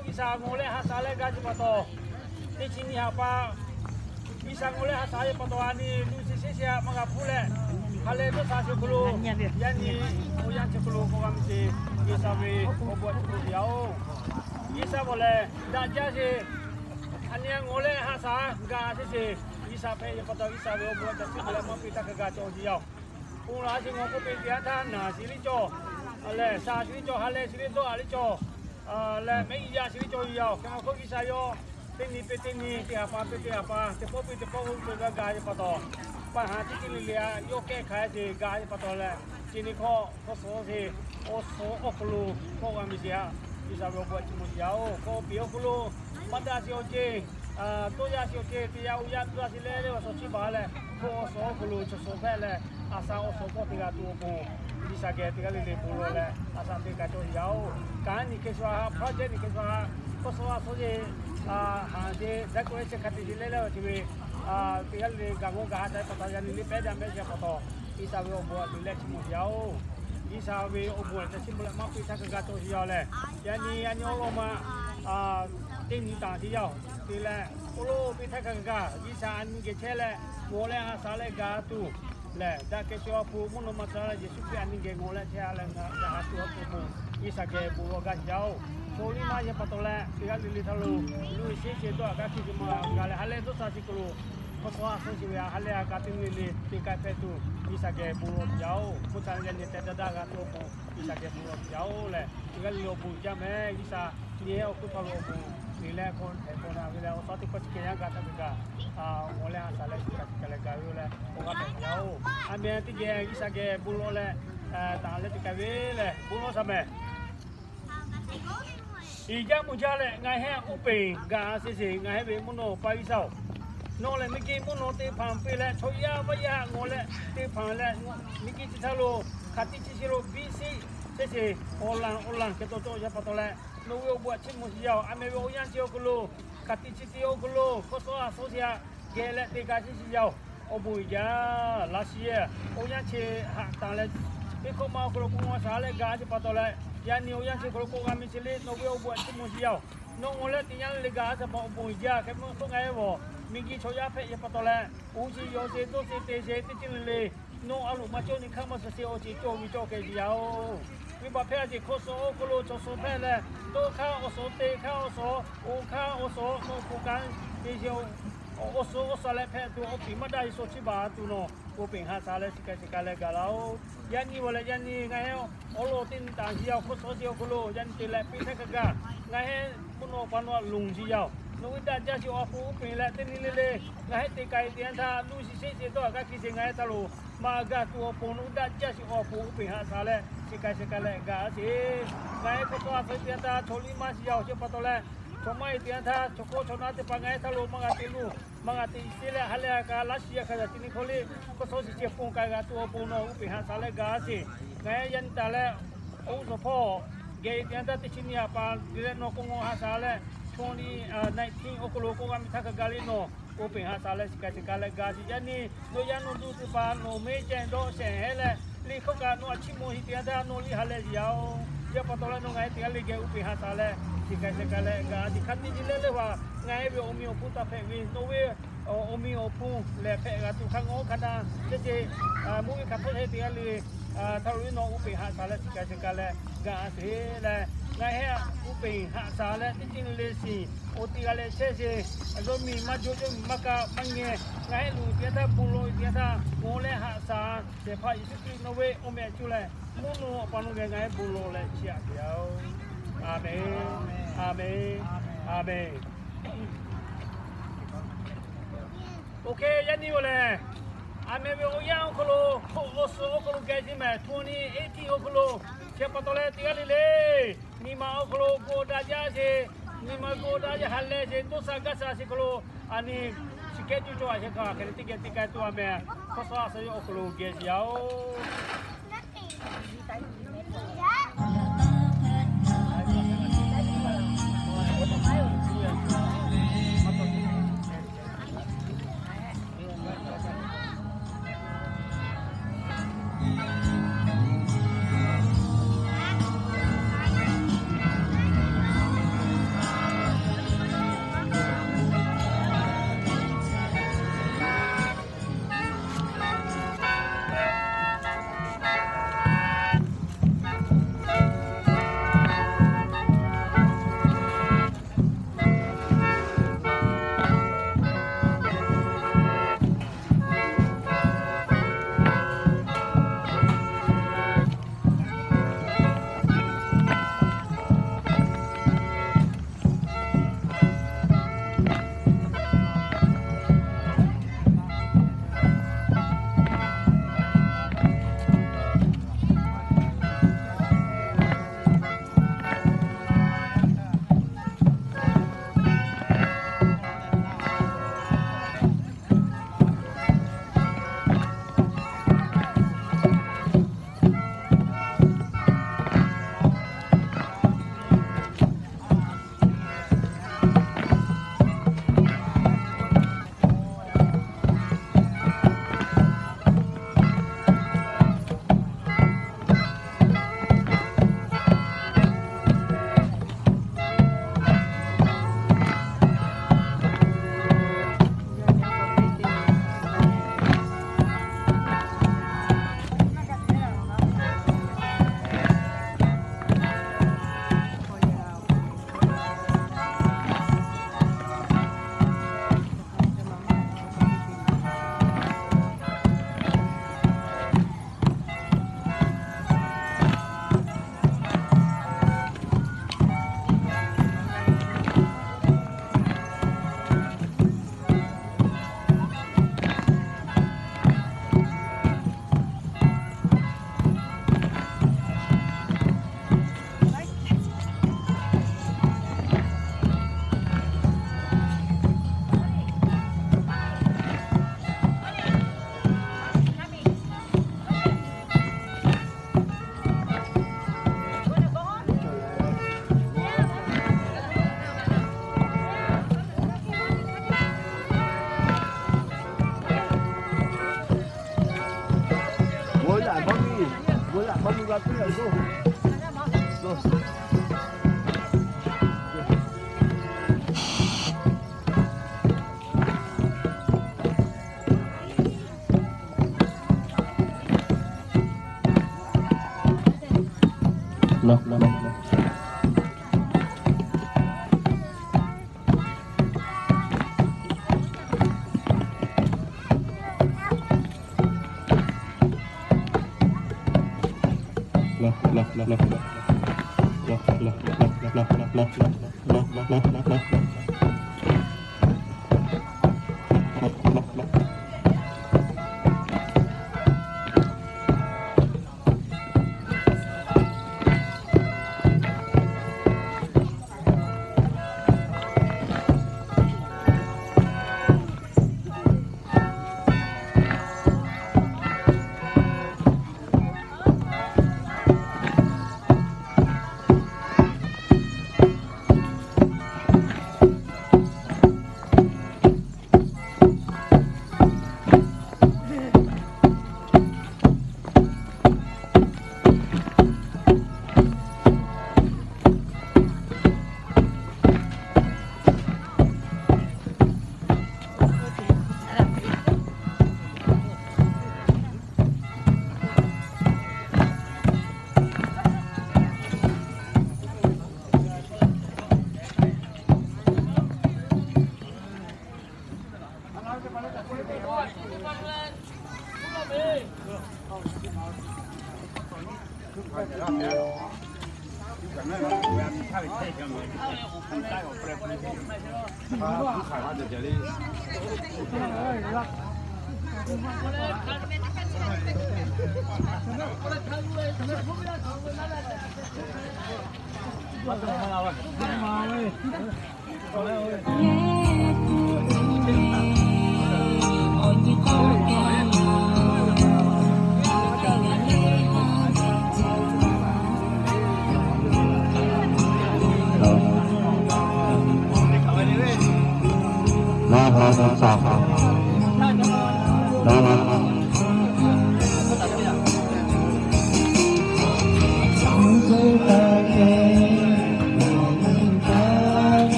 G'uiˬ sha ngaw leh ha sha leh g'a chi pa taw, teˇ chi nyi haꞈ pa G'uiˬ sha ngaw leh ha sha ve pa taw, a nyi nuˇ chi sheˉ chi haꞈ maˇ g'a hpuˇ leh, ha leh dawˇ sha chi hk'aw lo, yaˇ nyi awˬ yanˇ chi hk'aw lo k'awꞈ g'a miˬ ce, G'uiˬ sha ve awˬ bon a ciˉ k'oˆ ve yoˬ. G'uiˬ sha bawˬ lehˬ daꞈ jaˇ sheˍ. A nyi ngaw leh ha sha g'a sheˍ sheˍ. G'uiˬ sha hpehꞈ ve pa taw, G'uiˬ sha ve awˬ bon a ciˉ k'oˆ leh maˇ piˇ htaˇ hk'a g'a cawˬ ve yoˬ. Ponˬ laˬ a shu ngaw k'oˆ piˇ te yanˇ htaˇ, naˬ shiˍ liˇ cawˬ, lehˬ shaˍ shiˍ liˇ cawˬ, ha leh shiˍ liˇ dawˇ a liˇ cawˬ, lehˬ mehˆ g'uˇ yaˇ shiˍ liˇ cawˬ ve yoˬ. Hk'e maˇ k'oˆ, G'uiˬ sha yawˇ teˇ nyi pe teˇ nyi, teˇ haꞈ pa pe teˇ haꞈ pa, teˇ pawˆ pe teˇ pawˆ g'a g'a ve pa taw, pa haˍ teˇ teˇ le le a yawˇ kehˉ hk'a te g'a ve pa taw leh, chi nyi hkawˇ hkawˇ suh sheˍ, awˬ suh awˬ hk'aw lo k'awꞈ g'a miˬ sheˍ a. G'uiˬ sha ve awˬ bon a ciˉ mawˬ sheˍ yaˇ oˬ. K'awꞈ piˇ awˬ hk'aw lo maˇ daꞈ sheˍ awˬ ceuˬ, dawˇ yaˇ sheˍ awˬ ceuˬ, teˇ yanˇ oˇ yanˇ dawˇ sheˍ leh leh awˬ suh chi baˬ leh, hk'oˆ awˬ suh awˬ hk'aw lo chaw suh hpehꞈ leh, a sha awˬ suh k'awꞈ te g'a tuˬ awˬ pon, G'uiˬ sha geh teˇ g'aˇ le le bon lawˬ leh a sha te kaꞈ cawˬ sheˍ yaˇ oˬ. Kanˉ nyi hk'e sha ha, project nyi hk'e sha ha, k'awˇ suh a suh ce, haˍ ce, decoration hk'a te ce leh leh awˬ ceuˬ ve, teˇ g'aˇ le le gaˬ g'awˇ gaˬ ha ca pa taw, yaˇ nyi le pehˉ daꞈ mehˆ sheˍ pa taw, G'uiˬ sha ve awˬ bon a tuˬ leh chi mawˬ sheˍ yaˇ oˬ. G'uiˬ sha ve awˬ bon a ciˉ mawˬ leh maˇ piˇ htaˇ hk'a g'a cawˬ sheˍ yaˇ lehˬ, yaˇ nyi yaˇ nyi awˬ lawn ma teˇ nyi taˍ sheˍ yaˇ oˬ. Te leh awˬ lawn piˇ htaˇ hk'a g'a, G'uiˬ sha a nyi geh chehˇ leh, ngaw leh ha sha leh g'a tuˬ lehˬ, daꞈ kehˬ chi awˬ pon mvuhˇ naw ma ca Yeˍsuˆ Hkriꞈ a nyi geh ngaw leh chehˇ a leh g'a tuˬ awˬ pon, G'uiˬ sha geh bon lawˬ gaˇ sheˍ yaˇ oˬ. Chaw liˇ maˇ yehˬ pa taw leh, teˇ g'aˇ le le htaˇ lo, luˇ sheˉ sheˍ dawˇ a gaˇ hkiˇ te maˇ g'a leh, ha leh dawˇ sha chi hk'aw lo, k'awˇ suh a suh ce ve ha leh a kaꞈ teˇ nyi le le te k'ai hpehꞈ tuˬ, G'uiˬ sha geh bon lawˬ sheˍ yaˇ oˬ. Hk'oˆ ca yaˇ nyi tehꞈ daꞈ daꞈ g'a tuˬ awˬ pon, G'uiˬ sha geh bon lawˬ sheˍ yaˇ oˬ lehˬ, teˇ g'aˇ le le awˬ bon jaˇ mehˍ. G'uiˬ sha nyi hehˉ awˬ hk'oˆ htaˇ ve awˬ bon, te leh hk'aw hpehꞈ hk'aw na ve leh, awˬ suh teˇ hkawˇ chi hk'e yaˇ g'a htaˇ ve kaꞈ, ngaw leh ha sha leh chi kaꞈ chi kaꞈ leh gaˬ ve yoˬ leh, awˬ g'aˇ hpehꞈ ve yaˇ oˬ. A meh teˇ geh G'uiˬ sha geh bon lawˬ leh, taˍ leh te k'ai ve lehˬ, bon lawˬ sha mehˍ. Iˍ jaˇ mvuh jaˇ leh ngaˬ hehˉ uˉ peunˍ gaˬ sheˍ sheˍ, ngaˬ hehˉ ve mvuhˇ naw pa G'uiˬ sha oˬ. Nawˬ lehˬ miˬ guiˬ mvuhˇ naw te hpanˍ piˇ leh, chaw yaˇ vaˇ yaˇ ngaw leh te hpanˍ leh, miˬ guiˬ chi htaˇ lo hk'aˬ tiˉ chi chi lo biˇ siˆ sheˍ sheˍ, awˬ lanˬ awˬ lanˬ hk'e taw cawˇ yaˇ pa taw leh, nawˬ ve awˬ bon a ciˉ mawˬ sheˍ yaˇ oˬ. A meh ve awˬ yanˇ chi awˬ hk'aw lo, hk'aˬ tiˉ chi ti awˬ hk'aw lo, k'awˇ suh a suh ce a geh leh te gaˬ sheˍ sheˍ yaˇ oˬ. Awˬ bon iˍ jaˇ laˇ shiˍ, awˬ yanˇ chi haꞈ tanˍ leh, teˇ hkawˇ ma awˬ hk'aw lo k'oˆ maˇ sha leh gaˬ sheˍ pa taw leh, yaˇ nyi awˬ yanˇ chi awˬ hk'aw lo k'awꞈ g'a miˬ ce le, nawˬ ve awˬ bon a ciˉ mawˬ sheˍ yaˇ oˬ. Nawˬ ngaw leh teˇ yanˇ le le gaˬ sheˍ pa awˬ bon iˍ jaˇ. Hk'e mvuhˇ hk'oˆ ngaˬ hehˉ vaˬ, miˬ guiˬ chaw yaˇ hpehꞈ yaˇ pa taw leh, uˉ sheˍ yaw sheˍ dawˇ sheˍ te sheˍ teˇ ceuˬ le le, nawˬ a loˍ maˇ cawˇ nyi hk'aˇ maˇ suh sheˍ awˬ ceuˬ cawˬ ve cawˇ k'ai sheˍ yaˇ oˬ. Venˇ baˆ hpehˇ a sheˍ hk'awˇ suh awˬ hk'aw lo chaw suh hpehꞈ leh, dawˇ hk'aˇ awˬ suh te hk'aˇ awˬ suh, oˬ hk'aˇ awˬ suh, nawˬ hk'oˆ kanˉ te sheˍ awˬ suh awˬ suh leh hpehꞈ tuˬ awˬ piˍ maˇ daꞈ ve suh chi baˬ tuˬ nawˬ, oˇ peꞈ haꞈ sha leh chi hk'e chi hk'e leh gaˬ laˇ oˬ. Yaˇ nyi vaˬ leh yaˇ nyi ngaˬ hehˉ awˬ lawn teˇ nyi taˍ sheˍ yaˇ oˬ. Hk'awˇ suh sheˍ awˬ hk'aw lo yaˇ nyi te leh piˇ htaˇ hk'a gaˬ, ngaˬ hehˉ mvuhˇ naw pa nawˬ a loˍ sheˍ yaˇ oˬ. Nawˬ ve daꞈ jaˇ sheˍ awˬ pon uˉ peunˍ leh teˇ nyi le le ngaˬ hehˉ te k'ai te yanˇ htaˇ, luˇ shiˍ sheˉ sheˍ dawˇ a gaˇ hkiˇ sheˍ ngaˬ hehˉ htaˇ lo maˇ gaˬ tuˬ awˬ pon nawˬ ve daꞈ jaˇ sheˍ awˬ pon uˉ peunˍ haꞈ sha leh chi hk'e chi hk'e leh gaˬ sheˍ. Ngaˬ hehˉ hk'awˇ suh a suh te yanˇ htaˇ chaw liˇ maˇ shiˍ yaˇ oˬ. Chi pa taw leh, chaw maˇ heˆ te yanˇ htaˇ chaw hkawˇ chaw naˉ teˇ hpaˍ ngaˬ hehˉ htaˇ lo maˇ g'a te luˇ, maˇ g'a te sheˉ leh ha leh a kaꞈ laˇ shiˍ yaˇ hk'a gaˬ chi nyi hk'aw le, hk'awˇ suh shiˍ chi ponˬ k'ai g'a tuˬ awˬ pon nawˬ uˉ peunˍ haꞈ sha leh gaˬ sheˍ. Ngaˬ hehˉ yaˇ nyi taˍ leh, oˇ suhˍ hpawˇ geh te yanˇ htaˇ teˇ chi nyi haꞈ pa te leh nawˬ k'awꞈ ngaw haꞈ sha leh, twenty nineteen awˬ hk'aw lo k'awꞈ g'a miˬ htaˇ hk'a gaˬ le nawˬ, oˇ peunˍ haꞈ sha leh chi hk'e chi hk'e leh gaˬ sheˍ. Yaˇ nyi nawˬ yaˇ nawˬ duˇ teˇ hpaˍ nawˬ meˇ ceh dawˇ shehˍ hehˉ leh, liˇ hkawˇ kaꞈ nawˬ a ciˉ mawˬ heˆ te yanˇ htaˇ nawˬ liˇ ha leh sheˍ yaˇ oˬ. Chi pa taw leh nawˬ ngaˬ hehˉ teˇ g'aˇ le geh uˉ peunˍ haꞈ sha leh chi hk'e chi hk'e leh gaˬ sheˍ. Hk'a te ce leh leuˇ vaˬ, ngaˬ hehˉ ve awˬ meh awˬ hponˇ taˇ hpehꞈ ve, nawˬ ve awˬ meh awˬ hponˇ lehˬ hpehꞈ g'a tuˬ hk'a ngaˬ oˇ hk'a na, ceˇ ceˇ, mvuhˇ ve hk'aˬ hk'e te g'a le, Htaˇ loꞈ-e nawˬ uˉ peꞈ haꞈ shaˍ leh chi kaꞈ chi kaꞈ leh gaˬ a sheˍ leh, ngaˬ hui uˉ peꞈ haꞈ shaˍ leh teˇ ceuˬ le shiˍ oˇ teˇ g'aˇ leh chehˇ sheˍ. Yawˇ miˬ maˇ jawˇ, yawˇ miˬ maˇ kaˆ maˇ ngeh. Ngaˬ hui loꞈ-e teˇ g'aˇ htaˇ, bon lawˬ-e teˇ g'aˇ htaˇ, ngaˬ hui leh haꞈ shaˍ shehˍ hpaˇ Yeˍsuˆ Hkriꞈ nawˬ ve awˬ meh a cuˇ leh mvuhˇ naw awˬ pa nawˬ geh ngaˬ hui bon lawˬ leh chiˇ aꞈ te yaˇ-oˬ. A menˬ. A menˬ. A menˬ. Oˇ hk'e yaˇ nyi-oˬ lehˬ, a meh ve awˬ yanˇ awˬ hk'aw lo, hk'oˆ awˬ suhˍ awˬ hk'aw lo geh teˇ mehˍ htu ni eˉ tiˇ awˬ hk'aw lo, chi pa taw leh teˇ g'aˇ le le nyi ma awˬ hk'aw lo gu daꞈ jaˇ sheˍ. Nyi ma gu daꞈ jaˇ ha leh sheˍ, toˇ sha gaˇ sha sheˍ hk'aw lo, a nyi chi kehˉ cuˇ cawˇ a sheˍ kaꞈ, hk'e le teˇ geh teˇ geh tuˬ a meh, hk'aw sawˉ a sawˉ yawˇ awˬ hk'aw lo geh sheˍ yaˇ-oˬ.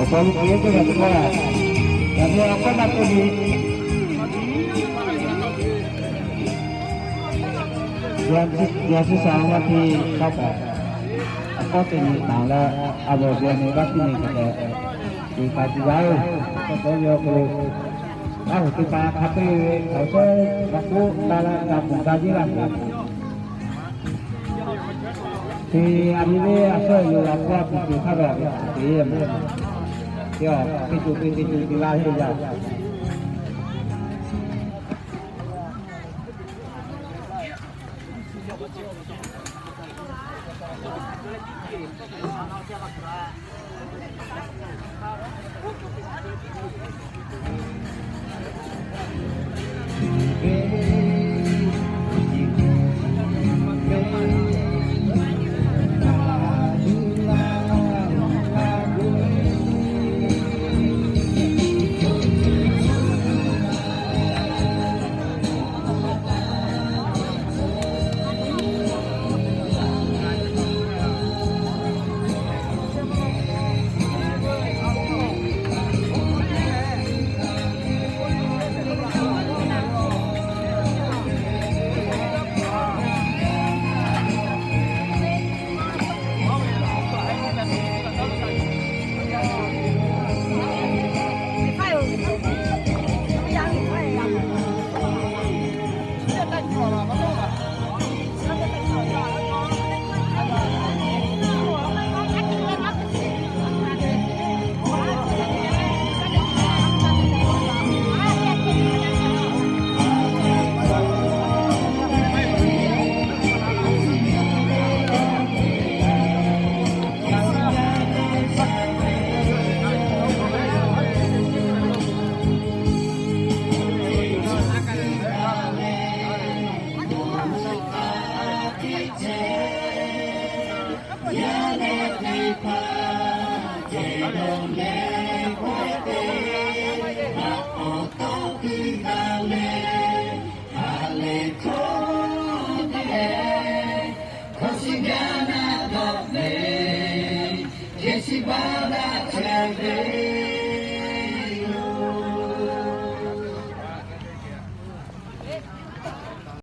Awˬ pa lo teˇ g'aˇ teˇ g'aˇ, yaꞈ nyi awˬ hk'aˇ na k'oˆ ve, yaꞈ nyi yaꞈ nyi shaˍ laꞈ ma te hk'a kaꞈ, awˬ hk'aw te nyi taˍ leh, a loˍ yaꞈ nyi g'aˇ piˇ nyi hk'e te, te ka ti g'a-oˬ, k'o k'o yaw k'o, a loˍ te pa hk'a te ve awˬ chawˇ g'a k'oˆ taˍ leh, g'a ponˬ g'a jiˇ g'a hk'e. Te a nyi ve a shaw yoˬ, a hpu a hpu te hk'a ve a ve te ve meh. Te a, te tuˬ te te tuˬ te la ve yaˇ.